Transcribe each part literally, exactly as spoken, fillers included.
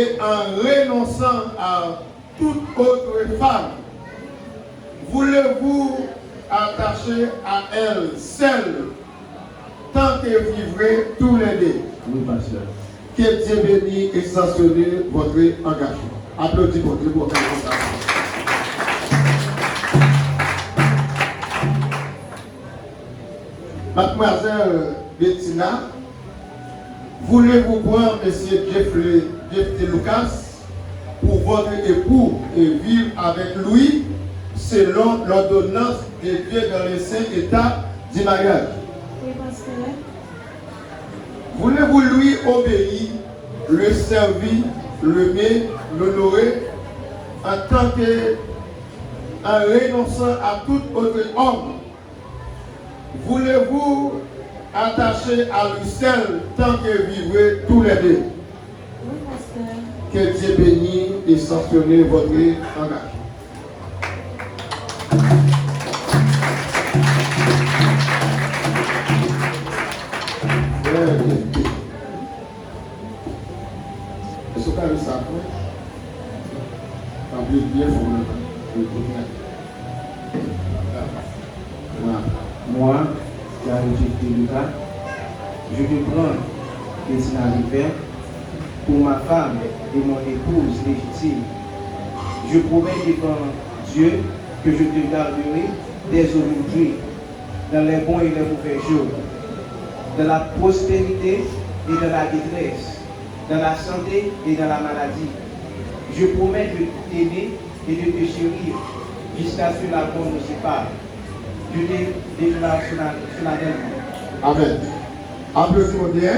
Et en renonçant à toute autre femme, voulez-vous attacher à elle seule tant que vivrez tous les deux? Oui, pasteur. Que Dieu bénisse et sanctionne votre engagement. Aplodi Bondye pou òganizasyon. Mademoiselle Bettina, voulez-vous prendre Monsieur Jeffrey, Jeffrey Lucas pour votre époux et vivre avec lui selon l'ordonnance de Dieu dans le saint état du mariage? Oui, pasteur. Voulez-vous lui obéir, le servir, l'aimer, l'honorer en tant que, en renonçant à tout autre homme? Voulez-vous attacher à lui seul tant que vivrez tous les deux? Oui, pasteur. Que Dieu bénisse et sanctionne votre engagement. Frè, èske w ka li sa pou mwen? Anpil byen fò nan ekout mwen. Moi, David Jeffrey Lucas, je te prends Bettina Rivert pour ma femme et mon épouse légitime. Je promets devant Dieu que je te garderai dès aujourd'hui dans les bons et les mauvais jours, dans la prospérité et dans la détresse, dans la santé et dans la maladie. Je promets de t'aimer et de te chérir jusqu'à ce que la mort nous sépare. Je te déclare sola-, solennellement. Amen. Aplodi Bondye.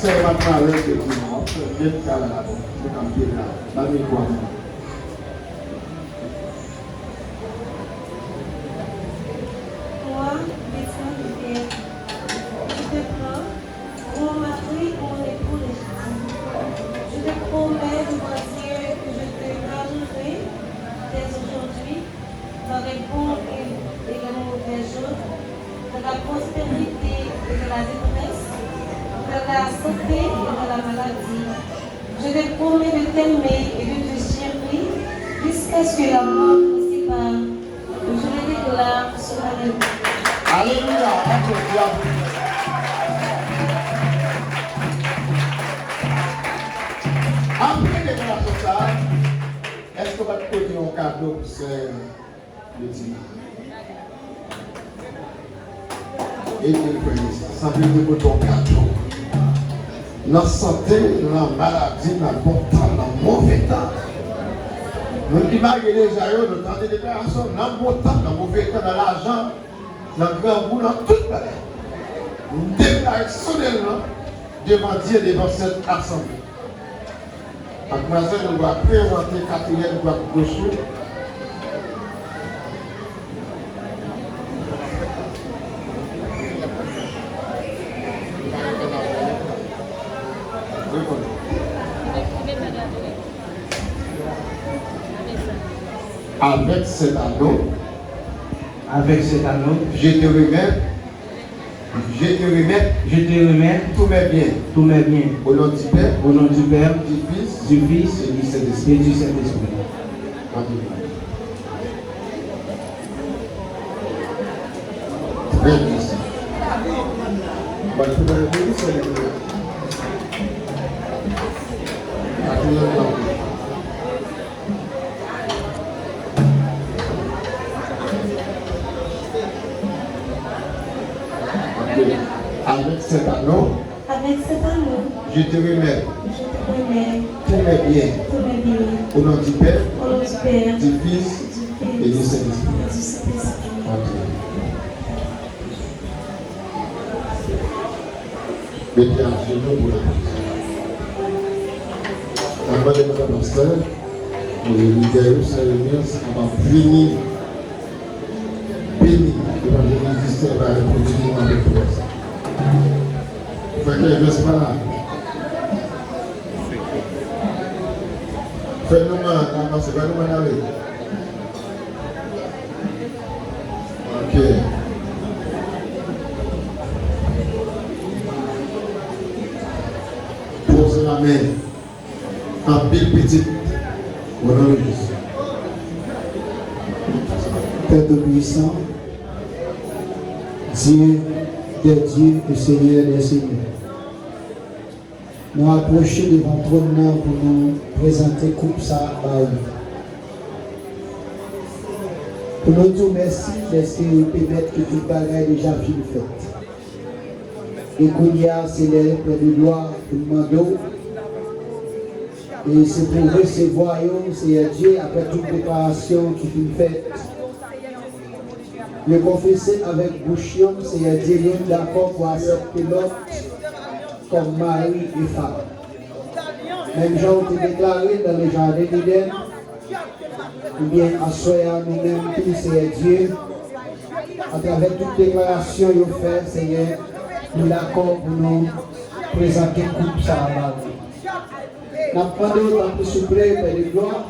Sè Marthe Marie te di non, menm ka la, se kanpe la, ba mikwo a mwen. Moi, Bettina Rivière, je te prends pour mon mari et mon époux légitime. Je te promets devant Dieu que je te garderai dès aujourd'hui dans les bons et, et les mauvais jours, dans la prospérité et dans la détresse, dans la santé et dans la maladie. Je te promets de t'aimer et de te chérir jusqu'à ce que la mort nous sépare. Je le déclare solennellement. Alelouya! Aplodi, aplodi. Apre deklarasyon sa a, èske w pa t pote yon kado pou sè Bettina? Ede l, frè e sè. Sanble te pote yon kado. Nan sante, nan maladi, nan bon tan, nan move tan. Nou ki marye deja yo, nou tande deklarasyon, nan bon tan, nan move tan, nan lajan, nan grangou, nan tout bagay. M deklare solennèlman devan Dye, devan sèt asanble. Madmwazèl, ou va prezante katriyèm dwat goch ou. Avec cet anneau. Avec cet anneau. Je te remets. Je te remets. Je te remets. Tous mes biens. Tous mes biens. Au nom du Père. Au nom du Père. Du Fils. Du Fils. Et du Saint-Esprit. Et du Saint-Esprit. Amen. Trè byen sa. Bon, fò nou di sa. Amen. Avec cet anneau, avec cet anneau, je te remets, je te remets tous mes biens, tous mes biens, au nom du Père, au nom du Père, du Fils, du Fils, et du Saint-Esprit. Et du Saint-Esprit. Amen. Mete ajenou pou lapriyè. N ap mande pou pastè, e lidè yo, sè yo, kapab vini beni evanjelis Justin ba repwodui nou avèk priyè sa. Fè kè jès pa la. Fè nou mann avanse, fè nou mann ale. Ok. Amèn. Anpil pitit. O non de Jezi. Père Tout-Puissant, Dieu des dieux et Seigneur des seigneurs. Nou apwoche devan twòn nan pou nou prezante koup sa a ba ou. Pou nou di w mèsi dèske ou pèmèt ke tout bagay deja fin fèt. E kounye a, se lè prè de glwa pou n mande w. E se pou w resevwa yo, Seyè Dye, apre tout deklarasyon ki fin fèt. Yo konfese avèk bouch yo, Seyè Dye, youn dakò pou aksepte lòt kòm mari e fanm. Menm jan ou te deklare nan le jaden Edenn, ebyen, aswè a, nou menm tou, Seyè Dye, atravè tout deklarasyon yo fè, Seyè, nou dakò pou nou prezante koup sa a ba ou. N ap mande w, tanpri, souple, Pè de glwa,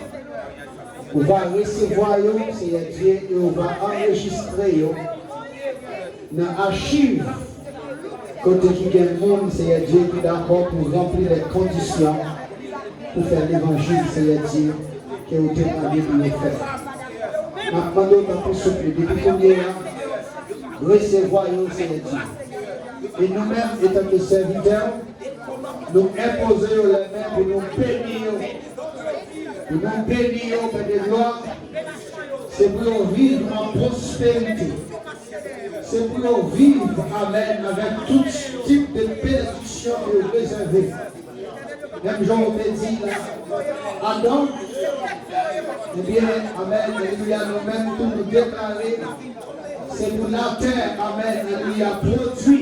ou va resevwa yo, Seyè Dye, e ou va anrejistre yo nan achiv kote ki gen moun, Seyè Dye, ki dakò pou ranpli lè kondisyon pou fè levanjil, Seyè Dye, ke ou te mande pou yo fè. N ap mande w, tanpri, souple, depi kounye a, resevwa yo, Seyè Dye. E nou menm, etanke sèvitè, nou enpoze yo lèmen pou nou beni yo. Pou nou beni yo, Pè de glwa, se pou yo viv an pwosperite. Se pou yo viv, amèn, avèk tout tip de benediksyon ke yo rezève. Menm jan ou te di la, Adan, ebyen, amèn, alelouya, nou menm tou nou deklare, se pou latè, amèn, alelouya, pwodui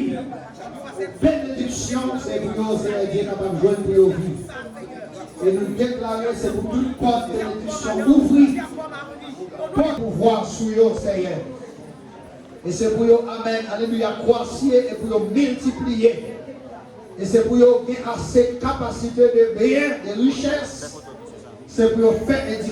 benediksyon, se pou yo, Seyè Dye, kapab jwenn pou yo viv. E nou deklare, se pou tout pòt benediksyon ouvri, pòt pouvwa sou yo, Seyè. E se pou yo, amèn, alelouya, kwasye, e pou yo miltipliye. E se pou yo gen ase kapasite de byen, de richès. Se pou yo fè edifisyon.